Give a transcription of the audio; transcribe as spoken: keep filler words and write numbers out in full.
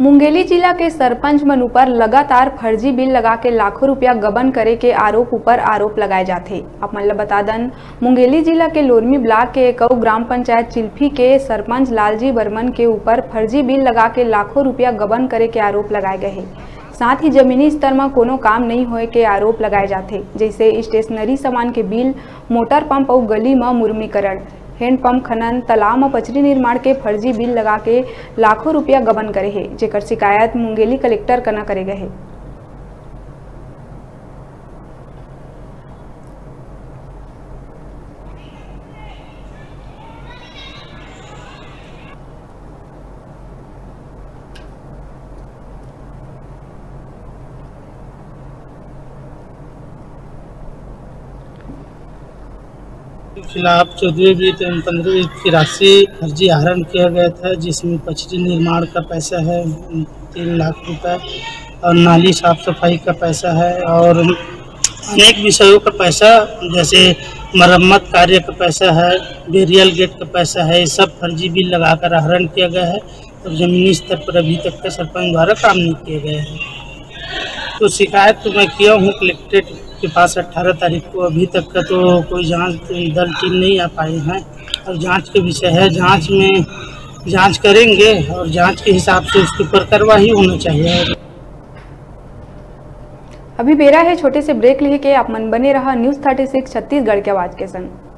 मुंगेली जिला के सरपंच मन ऊपर लगातार फर्जी बिल लगा के लाखों रुपया गबन करे के आरोप ऊपर आरोप लगाए जाथे। आप मन ल बता दन, मुंगेली जिला के लोरमी ब्लॉक के एकऊ ग्राम पंचायत चिल्फी के सरपंच लालजी बर्मन के ऊपर फर्जी बिल लगा के लाखों रुपया गबन करे के आरोप लगाए गए हे। साथ ही जमीनी स्तर म कोनो काम नहीं होए के आरोप लगाए जाथे, जैसे स्टेशनरी सामान के बिल, मोटर पंप अउ गली म मुर्मीकरण, हैंडपंप खनन, तालाब म पचरी निर्माण के फर्जी बिल लगा के लाखों रुपया गबन करे हे, जेकर शिकायत मुंगेली कलेक्टर कना करे गए हे। के खिलाफ चौदहवीं वित्त एवं पंद्रहवीं वित्त की राशि फर्जी आहरण किया गया था, जिसमें पचरी निर्माण का पैसा है तीन लाख रुपए और नाली साफ सफाई का पैसा है और अनेक विषयों का पैसा, जैसे मरम्मत कार्य का पैसा है, बेरियल गेट का पैसा है, ये सब फर्जी बिल लगाकर आहरण किया गया है। तो जमीनी स्तर पर अभी तक का सरपंच द्वारा काम नहीं किए गए हैं। तो शिकायत तो मैं किया हूँ कलेक्ट्रेट के पास अठारह तारीख को, अभी तक का तो कोई जांच दल टीम नहीं आ पाई है। और जांच के विषय है, जांच में जांच करेंगे और जांच के हिसाब से उसके ऊपर कार्रवाई होना चाहिए। अभी बेरा है छोटे से ब्रेक लेके, आप मन बने रहा न्यूज़ थर्टी सिक्स छत्तीसगढ़ के आवाज के संग।